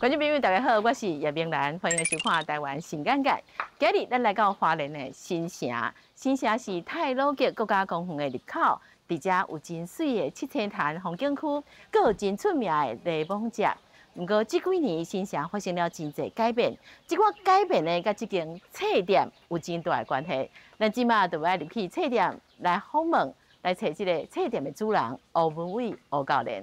觀眾朋友，大家好，我是葉明蘭，歡迎收看《台灣新眼界》。今日咱來到花蓮的新城，新城是太魯閣國家公園的入口，佇遮有真媠的七星潭風景區，閣有真出名的檸檬節。毋過這幾年新城發生了真濟改變，這寡改變呢，佮這間冊店有真大的關係。咱這馬就欲入去冊店來訪問，來揣這個冊店的主人吳文偉吳教練。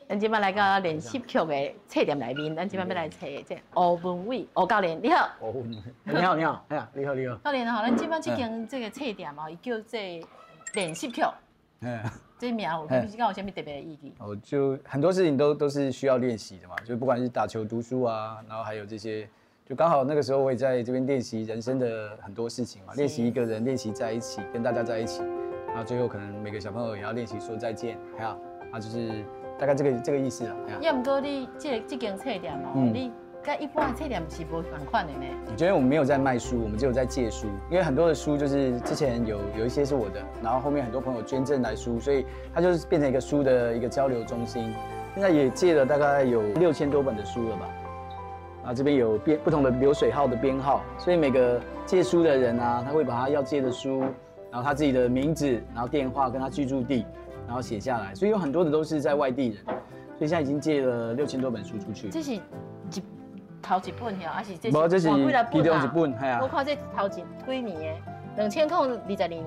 咱這馬來到練習曲的冊店內面，咱這馬欲來揣這吳文偉吳教練，你好。吳文偉，你好，你好，哎呀，你好，你好。教練吼，咱這馬這間這个冊店哦，伊叫做練習曲。這名有，你是講有啥物特別的意義？哦，就很多事情都是需要練習的嘛，就不管是打球、讀書啊，然後還有這些，就剛好那個時候我也在這邊練習人生的很多事情嘛，練習一個人，練習在一起，跟大家在一起，然後最後可能每個小朋友也要練習說再見，還有啊，就是大概這個意思啦。也毋過你這間冊店哦，你佮一般的冊店是無仝款的呢？我覺得我們沒有在賣書，我們只有在借書，因為很多的書就是之前有一些是我的，然後後面很多朋友捐贈來書，所以它就是變成一個書的一個交流中心。現在也借了大概有6000多本的書了吧？啊，這邊有編不同的流水號的編號，所以每個借書的人啊，他會把他要借的書，然後他自己的名字，然後電話跟他居住地，然後寫下來，所以有很多的都是在外地人，所以現在已經借了6000多本書出去。這是一頭一本呀，還是這是？無，這是其中一本，係啊。我看這頭一幾年的，2022年。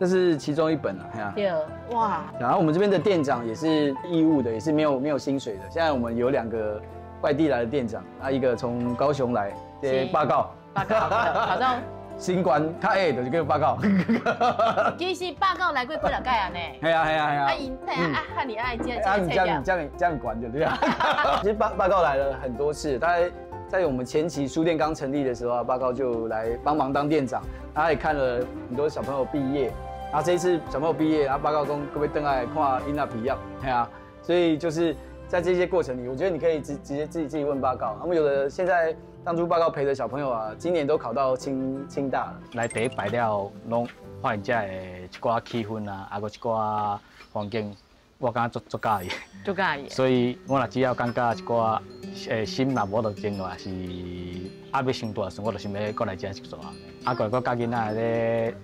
這是其中一本啊，係啊。對，哇。然後我們這邊的店長也是義務的，也是沒有薪水的。現在我們有兩個外地來的店長，啊，一個從高雄來，這報告。報告，好像。新冠較矮就是叫報告。其實報告來過幾若屆啊呢？係啊係啊係啊。啊𪜶啊啊，遐爾愛這這這樣這樣這樣管就對啊。其實報告來了很多次，大概在我們前期書店剛成立的時候啊，報告就來幫忙當店長，他也看了很多小朋友畢業，然後這一次小朋友畢業，然後報告講閣欲轉來看囡仔畢業，係啊，所以就是在這些過程裡，我覺得你可以直接自己問報告。他們有的現在當初報告陪的小朋友啊，今年都考到清大了。來第一擺了，攏發現遮的一寡氣氛啊，啊閣一寡環境，我感覺足足佮意。足佮意。所以我若只要感覺一寡心若無得靜落來，是壓力傷大時，我就想欲閣來遮一逝。啊，閣閣佮囡仔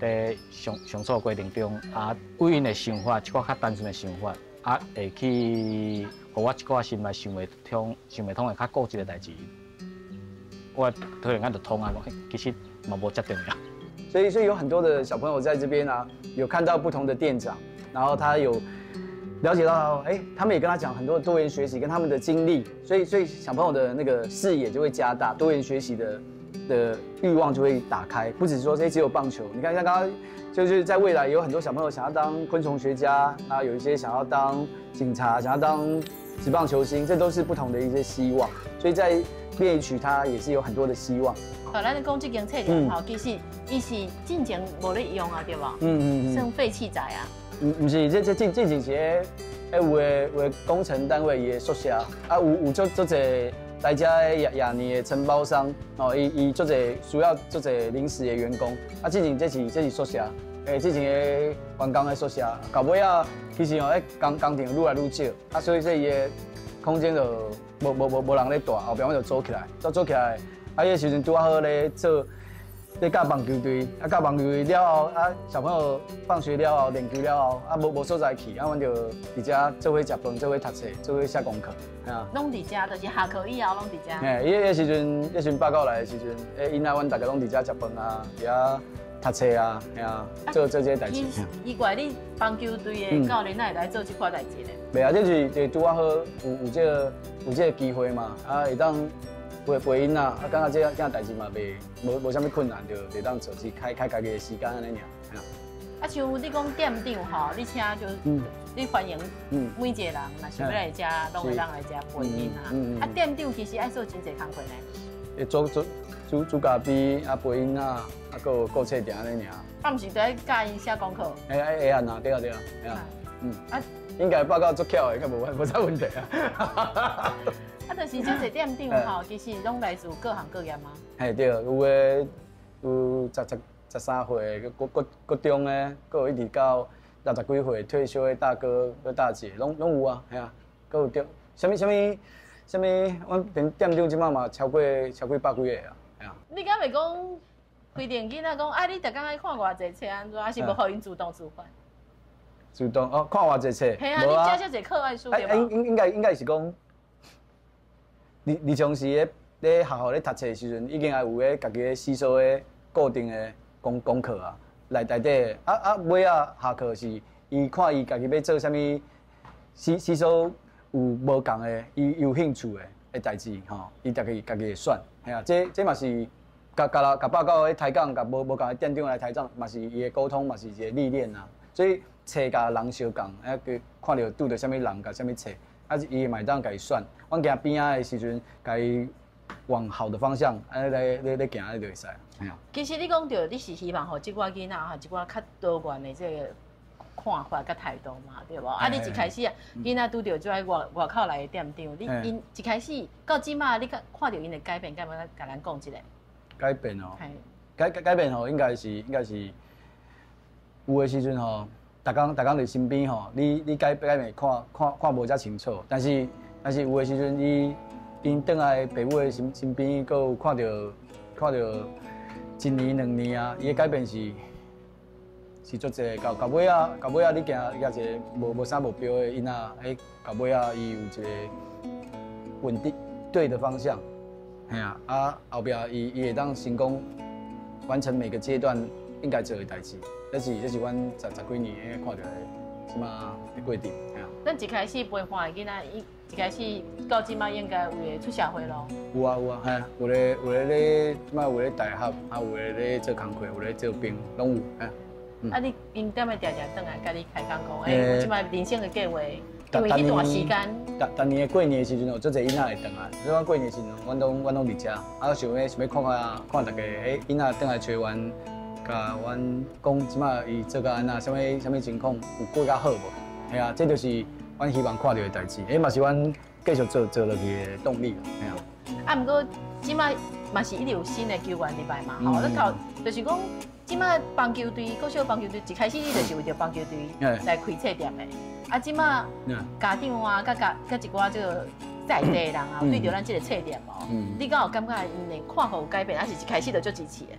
咧相處過程中，啊，對𪜶的想法，一寡較單純的想法，啊，會去予我一寡心內想袂通、想袂通的較固執的代誌，我突然間就通啊，其實嘛無遮重要。所以有很多的小朋友在這邊啊，有看到不同的店長，然後他有了解到，哎，他們也跟他講很多多元學習跟他們的經歷，所以小朋友的那個視野就會加大，多元學習的慾望就會打開，不只是說，哎，只有棒球。你看，像剛剛就是在未來有很多小朋友想要當昆蟲學家，啊，有一些想要當警察，想要當職棒球星，這都是不同的一些希望。所以在練習曲，它也是有很多的希望。好，咱講這間冊店吼，其實伊是進前無咧用啊，對無？嗯嗯嗯。算廢棄宅啊？毋是，這進前是有的工程單位伊的宿舍，啊有足濟來遮的亞尼的承包商，哦，伊足濟需要足濟臨時的員工，啊，之前這是宿舍，之前的員工的宿舍，到尾仔其實哦，工程愈來愈少，啊，所以說伊的空間就無人咧蹛，後壁阮就租起來，租起來，啊，彼个時陣拄好咧做。咧教棒球隊，啊教棒球隊了後，啊小朋友放學了後練球了後，啊無所在去，啊阮就佇遮做伙食飯，做伙讀冊，做伙寫功課，啊。攏佇遮，就是下課以後攏佇遮。嘿，伊彼時陣，彼時陣報告來的時陣，囡仔阮逐家攏佇遮食飯啊，佇遐讀冊啊，嘿啊，做這个代誌。奇怪，你棒球隊的教練哪會來做這款代誌呢？袂啊，這是就拄仔好有這個機會嘛，啊會當陪陪𪜶仔，啊感覺這件代誌嘛袂無啥物困難，就會當做是開開家己的時間按呢爾。啊，像你講店長吼，你請就你歡迎每一個人，若想欲來遮，攏會當來遮陪𪜶啊。啊，店長其實愛做真濟工課呢。會做做煮咖啡，啊陪𪜶仔，啊閣有顧冊店按呢爾。啊，毋是在教𪜶寫功課？會會按啊，對啊對啊，對啊。啊，应该报告足巧的，应该无啥问题啊。啊，就是遮济店长吼，其实攏來自各行各業嗎？嘿對，有的有十三歲，國國國中的，閣有一直到六十幾歲退休的大哥、閣大姐，攏有啊，嘿啊，閣有中，啥物啥物啥物，阮店店長這擺嘛超過百幾个啊，嘿啊。你敢袂講規定囡仔講啊？你逐工愛看偌濟冊按怎？還是無予𪜶主動自發？主動哦，看偌濟冊。嘿啊，你遮遮濟課外書對無？應該是講，你從時咧學校咧讀冊的時陣，已經也有咧家己咧吸收的固定的功課啊，內底尾仔下課是伊看伊家己欲做啥物，吸收有無仝的，伊有興趣的代誌吼，伊家己會選，嘿啊，這嘛是共共人共報告咧抬槓，共無仝的店長來抬槓，嘛是伊的溝通，嘛是一個歷練啊。所以冊共人相仝，啊，佢看著拄著啥物人，共啥物冊，啊，伊嘛會當家己選。阮行邊仔的時陣，共伊往好的方向，按呢咧行，按呢就會使。嘿啊。其實你講著，你是希望予這寡囡仔吼，一寡較多元的這個看法佮態度嘛，對無？啊，你一開始啊，囡仔拄著這外口來的店長，你𪜶一開始到這擺，你看著𪜶的改變，敢欲共咱講一下？改變哦，改變吼，應該是有的時陣吼，逐工逐工佇身邊吼，你改變看無遮清楚，但是有的時陣，𪜶轉來爸母的身邊，閣有看著一年兩年啊，伊的改變是足濟。到尾仔，你行行一个無啥目標的囡仔，欸，到尾仔伊有一個穩定對的方向，嘿啊，啊後壁伊會當成功完成每個階段應該做的代誌，這是阮十幾年看著的這馬的過程，嘿啊。咱一開始陪伴的囡仔，一開始到這馬應該有的出社會咯。有啊有啊，嘿啊，有的咧，這馬有咧大學，啊有的咧做工課，有咧做兵，攏有，嘿。啊，你𪜶踮會定定轉來共你開講講，欸，我這馬人生的計劃，因為彼段時間。逐年的過年的時陣，有足濟囡仔會轉來。所以阮過年的時陣，阮攏佇遮，啊，想欲看看看逐家，欸，囡仔轉來揣阮，共阮講這馬伊做甲按怎，啥物啥物情況，有過較好無？嘿啊，這就是阮希望看著的代誌，欸嘛是阮繼續做落去的動力，嘿啊。啊，毋過這馬嘛是一直有新的球員入來嘛，吼，咱頭就是講，這馬棒球隊，國小棒球隊一開始你就是為著棒球隊來開冊店的，啊，這馬家長啊，佮一寡這個在地的人啊，對著咱這個冊店哦，你敢有感覺𪜶的看法有改變，還是一開始就足支持的？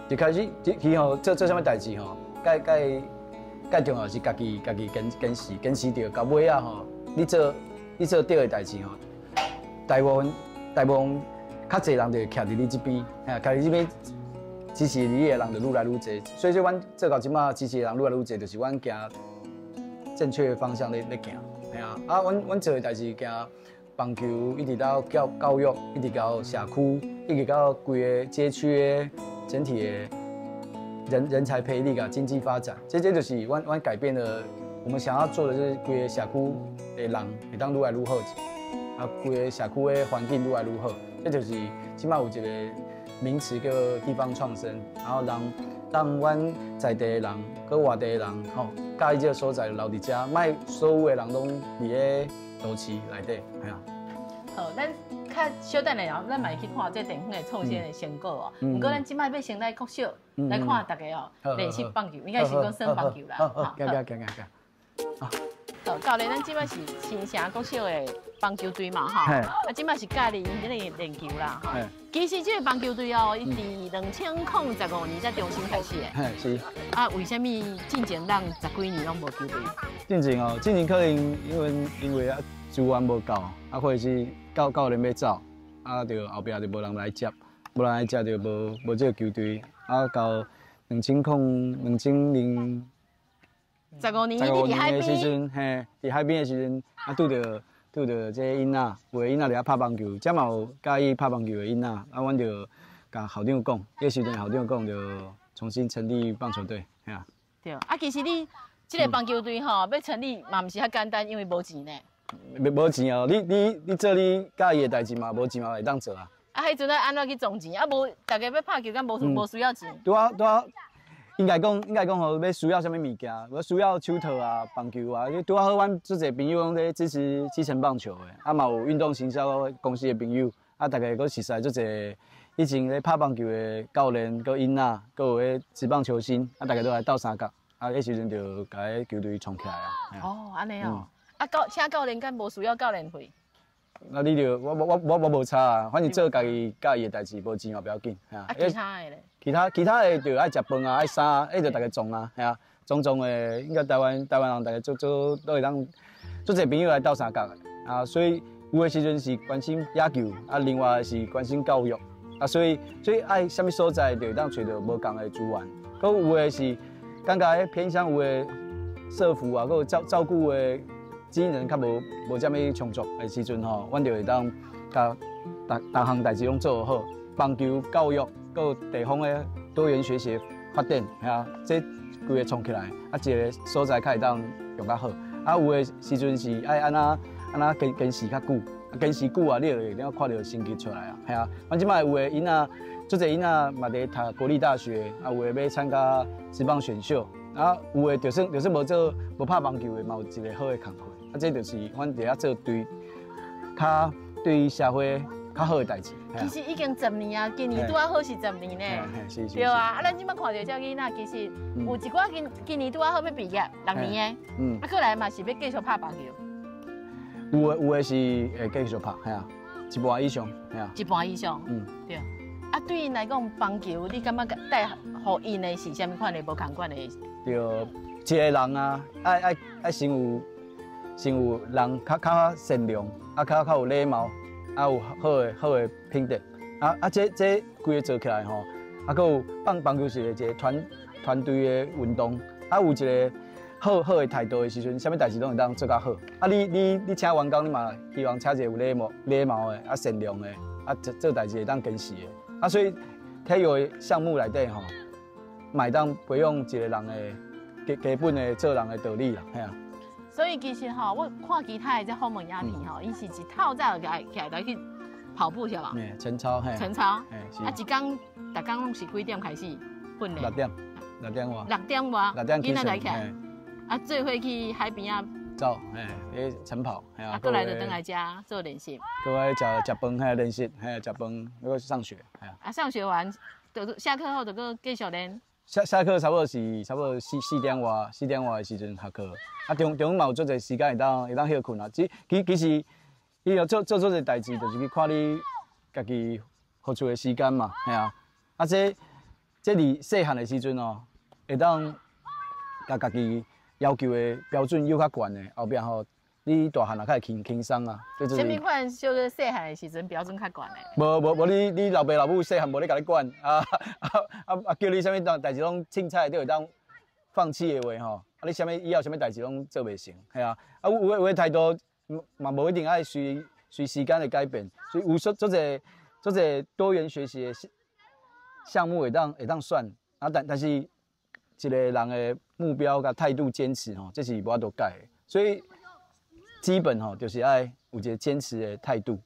一開始，其實吼做啥物代誌吼，蓋重要是家己堅持著，到尾仔吼，你做對的代誌吼，大部分較濟人就會徛佇你這邊，嘿，徛佇這邊支持你的人就愈來愈濟。所以說，阮做到這馬支持的人愈來愈濟，就是阮行正確的方向咧行，嘿啊，啊，阮做的代誌行棒球，一直到教育，一直到社區，一直到規个街區的整體的人才培力佮經濟發展，這就是阮改變了我們想要做的，就是規个社區的人會當愈來愈好，啊，規个社區的環境愈來愈好，這就是這馬有一個名詞叫地方創生，然後讓阮在地的人、佮外地的人，吼，佮意這個所在留佇遮，莫所有的人攏佇咧都市內底，嘿啊。好，咱較小等下哦，咱嘛會去看這地方的創新的成果哦。毋過咱這擺欲先來國小來看逐家哦練習棒球，應該是講耍棒球啦。好，行行行行行。好，教練，咱這擺是新城國小的棒球隊嘛，吼。啊，這擺是教練𪜶佇咧練球啦，吼。其實這個棒球隊哦，伊佇2015年才重新開始的。嘿，是。啊，為啥物進前咱十幾年攏無球隊？進前哦，進前可能因為啊資源無夠，啊或者是教練欲走，啊就後壁就無人來接，無人來接就無這個球隊。啊，到兩千零十五年，你佇海邊的時陣，嘿，佇海邊的時陣，啊，拄著這个囡仔，有的囡仔佇遐拍棒球，遮嘛有佮意拍棒球的囡仔，啊，阮就共校長講，彼時陣校長講就重新成立棒球隊，嘿啊。對，啊，其實你這个棒球隊吼，欲成立嘛毋是遐簡單，因為無錢呢。無錢哦，你做你佮意的代誌嘛，無錢嘛會當做啊。啊，彼陣啊按怎去籌錢？啊，無，逐家欲拍球，敢無需要錢？拄仔拄仔。應該講吼，欲需要啥物物件？無需要手套啊、棒球啊。你拄仔好，阮足濟朋友攏咧支持基層棒球的，啊嘛有運動行銷公司的朋友，啊逐家閣熟似足濟以前咧拍棒球的教練、閣囡仔，閣有彼職棒球星，啊逐家都來鬥相共，啊彼時陣就共彼球隊創起來啊。哦，按呢哦，啊教請教練敢無需要教練費？那你就我無差啊，反正做家己佮意的代誌，無錢嘛不要緊。啊，其他的咧？其他的就愛食飯啊，愛衫啊，彼就逐家創啊，嚇啊，種種的，應該台灣人逐家做做都會當，足濟朋友來鬥相共的啊，所以有的時陣是關心野球，啊，另外是關心教育，啊，所以愛啥物所在就會當揣著無仝的資源，閣有的是感覺彼偏鄉有的社福啊，閣有照顧的資源較無遮麼充足的時陣吼，阮就會當共逐逐項代誌攏做好，棒球教育。閣有地方的多元學習發展，嚇，這規个創起來，啊，一个所在較會當用較好。啊，有的時陣是愛按怎按怎堅持較久，堅持久啊，你就會當看著成績出來啊，嚇。阮這擺有的囡仔，足濟囡仔嘛佇讀國立大學，啊，有的欲參加職棒選秀，啊，有的就算無做無拍棒球的，嘛有一个好的工課。啊，這就是阮佇遐做對較對社會較好的代誌。其實已經十年啊，今年拄仔好是十年呢。對啊，啊，咱這擺看著這囡仔，其實有一寡今年拄仔好欲畢業，6年的，啊，過來嘛是欲繼續拍棒球。有的是會繼續拍，係啊，一半以上，係啊。一半以上，對。啊，對𪜶來講，棒球你感覺帶予𪜶的是啥物款的無仝款的？對，一个人啊，愛先有人較善良，啊，較有禮貌。啊，有好的品德，啊，這規个做起來吼，啊，閣有棒球是一个團隊的運動，啊，有一个好的態度的時陣，啥物代誌攏會當做較好。啊，你請員工，你嘛希望請一個有禮貌的，啊，善良的，啊，做代誌會當堅持的。啊，所以體育項目內底吼，嘛會當培養一个人的基本的做人的道理啦，嘿啊。所以其實吼，我看其他的這訪問影片吼，伊是一透早就起來去跑步是吧？嘿，晨操嘿。晨操。啊，一工，逐工攏是幾點開始訓練？六點，六點外。六點外。六點起床。起來。啊，做伙去海邊仔。走，嘿，彼晨跑。啊，過來就轉來遮做練習。過來食食飯，嘿，練習，嘿，食飯，閣上學，啊，上學完，就下課後就閣繼續練。下課差不多四點外的時陣下課，啊中午嘛有足濟時間會當歇睏啊。只其實，伊要做足濟代誌，就是去看你家己付出的時間嘛，嘿啊。啊這佇細漢的時陣哦，會當共家己要求的標準又較懸的，後壁吼，你大漢也較會輕鬆啊。啥物款叫做細漢的時陣標準較懸的？無，你老爸老母細漢無咧共你管，啊，叫你啥物代誌攏凊彩都會當放棄的話吼，啊你啥物以後啥物代誌攏做袂成，係啊。啊有的態度嘛無一定愛隨時間的改變，所以有足濟多元學習的項目會當選，啊但是一个人的目標佮態度堅持吼，這是無法度改的，所以基本吼就是愛有一个堅持的態度，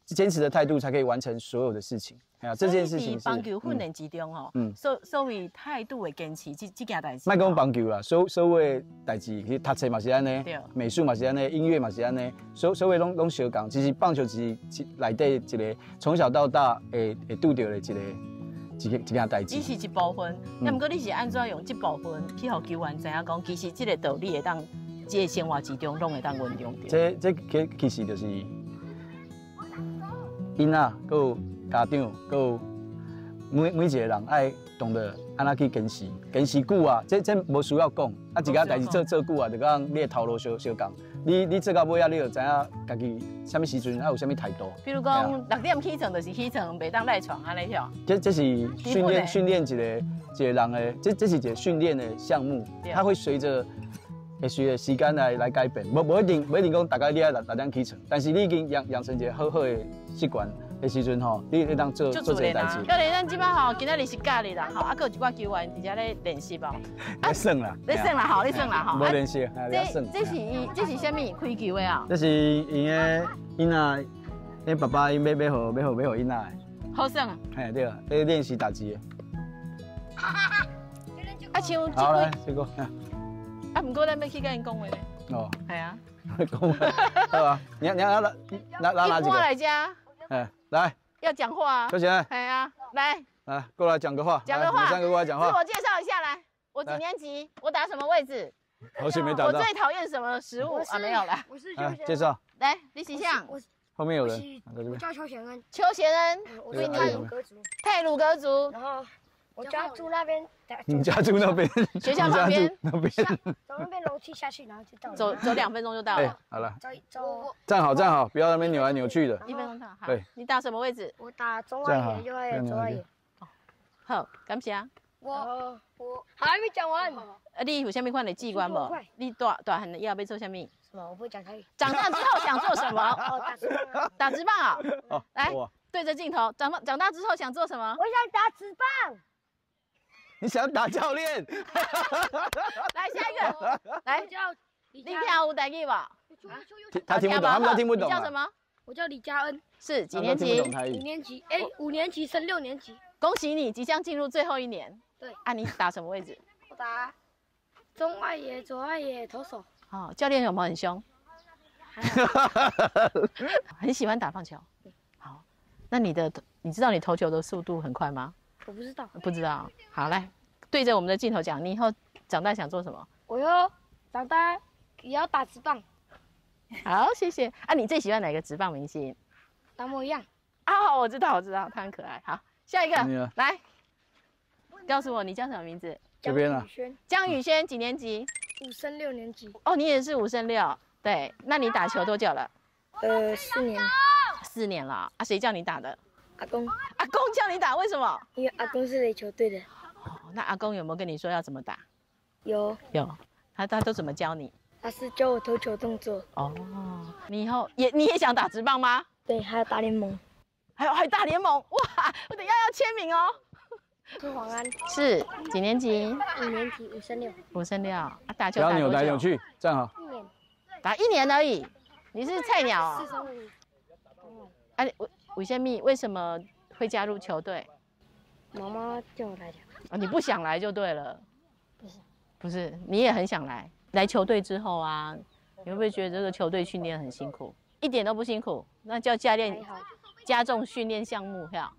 堅持的態度才可以完成所有的事情。係啊，這件事情是棒球訓練之中吼，所謂態度的堅持，這件代誌。莫講棒球啦，所有的代誌，其實讀冊嘛是按呢，美術嘛是按呢，音樂嘛是按呢，所有攏相仝。其實棒球是內底一個從小到大會拄著的一件代誌。只是一部分，啊，毋過你是按怎用這部分去予球員知影講，其實這個道理會當這個生活之中攏會當運用著。這其實就是囡仔，閣有家長，閣有每一個人愛懂得按怎去堅持，堅持久啊，這無需要講。啊，一件代誌做做久啊，就講你的頭路相仝。你做到尾仔，你就知影家己啥物時陣愛有啥物態度。比如講六點起床就是起床，袂當賴床按呢囉。這是訓練一個人的，這是一個訓練的項目，它會隨著時間來改變，無一定講大概你愛六點起床，但是你已經養成一個好好的習慣的時陣吼，你當做這个代誌。教練，咱這擺吼，今仔日是假日啦，吼，啊，閣有一寡球員佇遮咧練習哦。咧耍啦。咧耍啦，吼，咧耍啦，吼。無練習，咧耍。這是啥物？開球的啊？這是𪜶的囡仔，𪜶爸爸𪜶欲予囡仔的。好耍啊！嘿，對啊，咧練習打擊的。啊，像好來，這個。啊，毋過咱欲去共𪜶講話咧。哦。係啊。講話，好啊。你要拿拿拿哪幾個？來遮。哎，來。要講話啊。邱賢。係啊，來。來，過來講個話。講個話。你三個過來講話。自我介紹一下，來，我幾年級？我打什麼位置？好久沒打到。我最討厭什麼食物啊？沒有了。我是邱賢。介紹。來，你是誰？後面有人。我叫邱賢恩。邱賢恩。我是太魯閣族。太魯閣族。然後我家住那邊。你家住那邊？學校旁邊。那邊。走那邊樓梯下去，然後就到了。走走2分鐘就到了。好了。走走。站好站好，不要那邊扭來扭去的。 1分鐘到。對。你打什麼位置？我打中外野、右外野、左外野。好，感謝。我還沒講完。啊，你有啥物款的志願無？你大大漢以後欲做啥物？什麼？我不會講台語。長大之後想做什麼？哦，打職棒。打職棒啊！來，對着鏡頭，長大之後想做什麼？我想打職棒。你想打教練？來下一個，來。你聽有台語無？他聽不懂，他們都聽不懂。你叫什麼？我叫李嘉恩。是幾年級？五年級，哎，五年級升六年級。恭喜你，即將進入最後一年。對。啊，你打什麼位置？我打中外野、左外野、投手。哦，教練有沒有很兇？很喜歡打棒球。好，那你知道你投球的速度很快嗎？我不知道。不知道。好，來，對着我們的鏡頭講，你以後長大想做什麼？我要長大也要打職棒。好，謝謝。啊，你最喜歡哪個職棒明星？達摩一樣。啊，我知道，我知道，他很可愛。好，下一個，來，告訴我你叫什麼名字？這邊啊。江宇軒，幾年級？五升六年級。哦，你也是五升六，對。那你打球多久了？4年。 4年了啊？誰叫你打的？阿公。阿公叫你打，為什麼？因為阿公是壘球隊的。哦，那阿公有沒有跟你說要怎麼打？有。有。他都怎麼教你？他是教我投球動作。哦，你以後你也想打職棒嗎？對，還有大聯盟。還有大聯盟，哇！我等下要簽名哦。朱黃安。是幾年級？五年級，五升六。五升六啊，打球不要扭來扭去，站好。一年。打一年而已，你是菜鳥哦。四升五。啊，為什麼為什麼會加入球隊？媽媽叫我來的。啊，你不想來就對了。不是。不是，你也很想來。來球隊之後啊，你會不會覺得這個球隊訓練很辛苦？一點都不辛苦，那叫教練加重訓練項目，要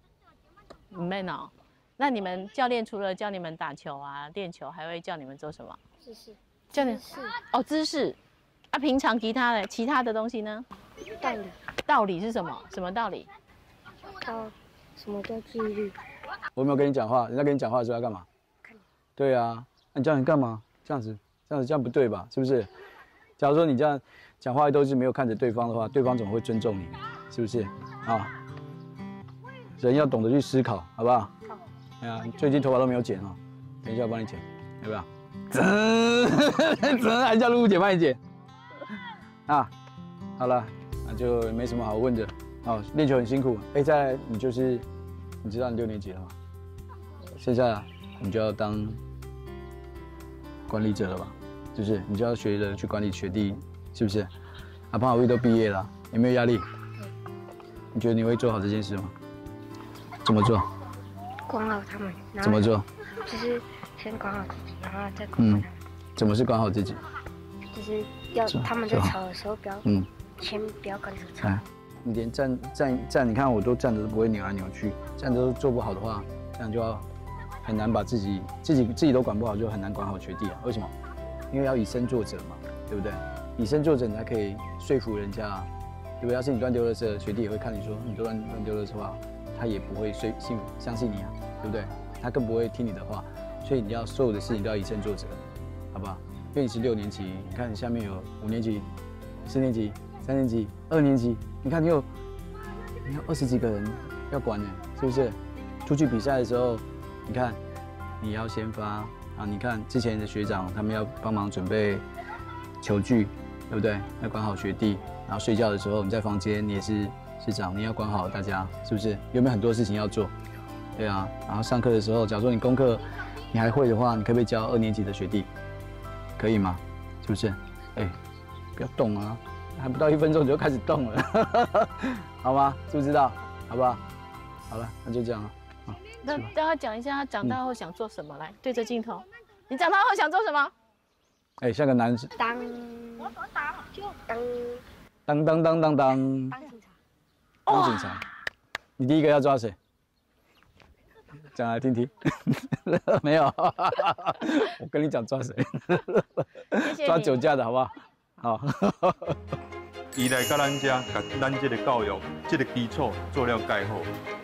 沒有？那你們教練除了教你們打球啊、練球，還會教你們做什麼？姿勢。教練哦，姿勢。啊，平常其他的東西呢？道理。道理是什麼？什麼道理？道，什麼叫紀律？我沒有跟你講話，人家跟你講話的時候要幹嘛？對啊，你叫你幹嘛？這樣子，這樣子，這樣不對吧？是不是？假如說你這樣講話都是沒有看着對方的話，對方怎麼會尊重你？是不是？啊，人要懂得去思考，好不好？好。哎呀，最近頭髮都沒有剪哦，等一下我幫你剪，要不要？真真還叫露露姐幫你剪？啊，好了，那就沒什麼好問的。哦，練球很辛苦。哎，再來你就是，你知道你六年級了嗎？現在你就要當管理者了吧？是不是？你就要學着去管理學弟，是不是？啊，潘好玉都畢業了，有沒有壓力？你覺得你會做好這件事嗎？怎麼做？管好他們。怎麼做？就是先管好自己，然後再管好他們。怎麼是管好自己？就是要他們在吵的時候，不要，先不要跟着吵。你連站站站，你看我都站着都不會扭來扭去，站着都做不好的話，這樣就要很難把自己都管不好，就很難管好學弟啊。為什麼？因為要以身作則嘛，對不對？以身作則，你才可以說服人家，對不對？要是你亂丟垃圾，學弟也會看你說你都亂丟垃圾的話，他也不會相信你啊，對不對？他更不會聽你的話。所以你要所有的事情都要以身作則，好不好？因為你是六年級，你看你下面有五年級、四年級、三年級、二年級，你看你有20幾個人要管呢，是不是？出去比賽的時候，你看你要先發啊，你看之前的學長他們要幫忙準備球具，對不對？要管好學弟，然後睡覺的時候你在房間，你也是師長，你要管好大家，是不是？有沒有很多事情要做？對啊，然後上課的時候，假如說你功課你還會的話，你可不可以教二年級的學弟？可以嗎？是不是？哎，不要動啊！還不到1分鐘你就開始動了，好嗎？知不知道？好不好？好了，那就這樣了。那讓他講一下他長大後想做什麼，來對着鏡頭。你長大後想做什麼？哎，像個男生。當當當當當當當。當警察。當警察。你第一個要抓誰？講來聽聽。沒有，我跟你講抓誰？抓酒駕的好不好？好。伊來到咱遮，共咱這个教育這个基礎做了蓋好，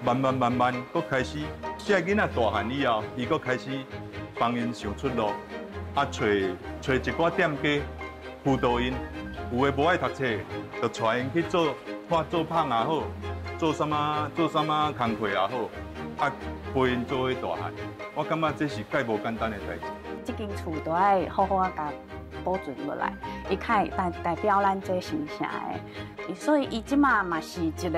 慢慢慢慢，閣開始，這个囡仔大漢以後，伊閣開始幫𪜶想出路，啊，揣揣一寡店家輔導𪜶，有的無愛讀冊，就帶𪜶去做，看做麭也好，做啥物做啥物工課也好，啊，陪𪜶做伙大漢。我感覺這是蓋無簡單的代誌。這間厝都愛好好仔共保存落來，伊較會代代表咱這新城的，所以伊這馬嘛是一個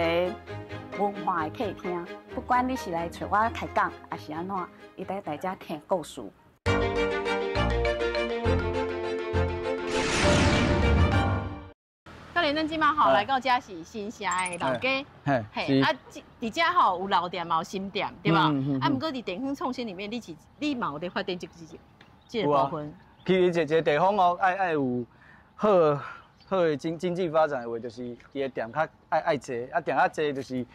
文化的客廳。不管你是來揣我開講，抑是按怎，伊來來遮聽故事。教練，咱這馬吼來到遮是新城的老街，嘿，啊，佇遮吼有老店嘛有新店，對無？啊，毋過佇地方創新裡面，你是你嘛有佇發展這這個部分。其實一個地方哦，愛愛有好好的經經濟發展的話，就是伊的店較愛愛濟，啊店較濟就是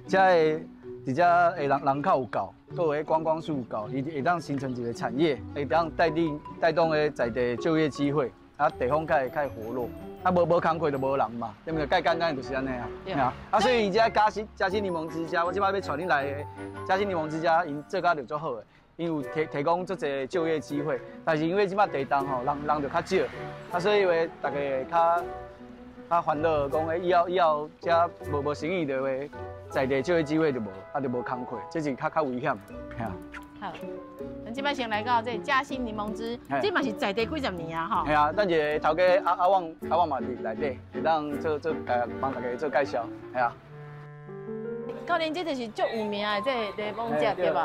遮的佇遮的人人口有夠，閣有彼觀光數有夠，伊會當形成一個產業，會當帶動帶動个在地就業機會，啊地方較會較會活絡，啊無無工課就無人嘛，對毋對？蓋簡單就是按呢啊，對啊。啊所以伊遮嘉興嘉興檸檬之家，我這擺欲帶恁來的嘉興檸檬之家，𪜶做甲就足好的。𪜶有提提供足濟就業機會，但是因為這擺地動吼，人人就較少，啊，所以話大家會較較煩惱，講欸以後以後遮無無生意的話，在地就業機會就無，啊就無工課，這是較較危險，嘿啊。好，咱這擺先來到這嘉興檸檬汁，這嘛是在地幾十年啊，吼。嘿啊，等一下頭家阿阿旺阿旺嘛佇內底，會當做做幫大家做介紹，嘿啊。教練，這就是足有名的這個檸檬汁，對無？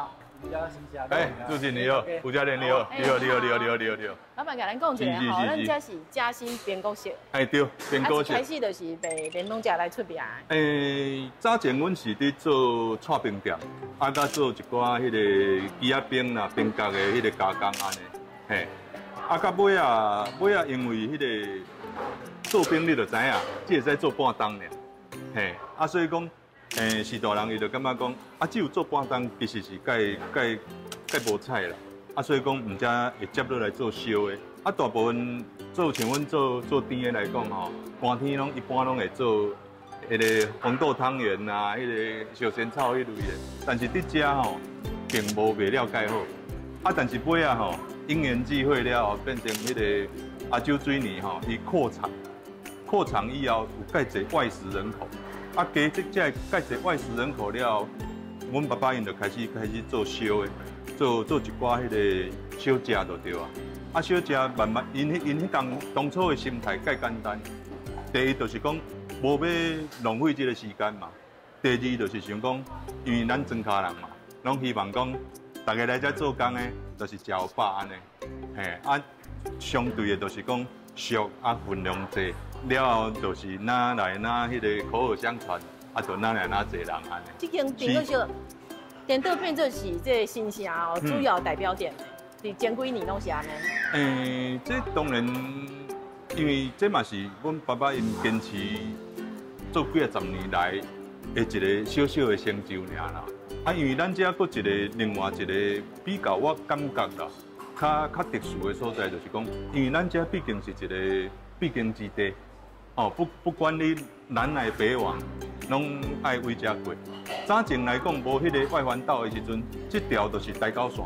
哎，主持人你好，吳教練你好，你好，你好，你好，你好，你好，你好。老闆，共咱講一下吼，咱這是嘉興冰果室。哎對，冰果室。開始就是賣檸檬汁來出名的。欸，早前阮是佇做剉冰店，啊，佮做一寡彼个枝仔冰啦、冰角的彼个加工按呢，嘿。啊，到尾仔，尾仔因為彼个做冰你就知影，只會使做半冬爾，嘿。啊，所以講。欸，是大人伊就感覺講，啊，只有做半冬，其實是蓋蓋蓋無彩啦。啊，所以講毋才會接落來做燒的。啊，大部分做像阮做做甜的來講吼，寒天攏一般攏會做彼个紅豆湯圓啊，彼个燒仙草彼類的。但是佇遮吼，並無賣了蓋好。啊，但是尾仔吼，因緣際會了後，變成彼个阿洲水泥吼，伊擴廠，擴廠以後有蓋濟外食人口。啊，加這這蓋濟外食人口了後，阮爸爸𪜶就開始開始做燒的，做做一寡彼个小食就對啊。啊，小食慢慢，𪜶彼𪜶彼當當初的心態蓋簡單。第一就是講無欲浪費這个時間嘛。第二就是想講，因為咱莊跤人嘛，攏希望講大家來遮做工的，就是食有飽按呢。嘿，啊，相對的就是講俗啊，分量濟。了後就是哪來哪彼个口耳相傳，啊，就哪來哪濟人按呢。這間冰果室，顛倒變做是這個新城哦主要代表店，佇前幾年攏是按呢。欸，這當然，因為這嘛是阮爸爸𪜶堅持做幾仔十年來的一個小小的成就爾啦。啊，因為咱遮閣一個另外一個比較，我感覺啦，較較特殊的所在就是講，因為咱遮畢竟是一個必經之地。哦，不不管你南來北往，攏愛為遮過。早前來講，無彼个外環島的時陣，這條就是台九線。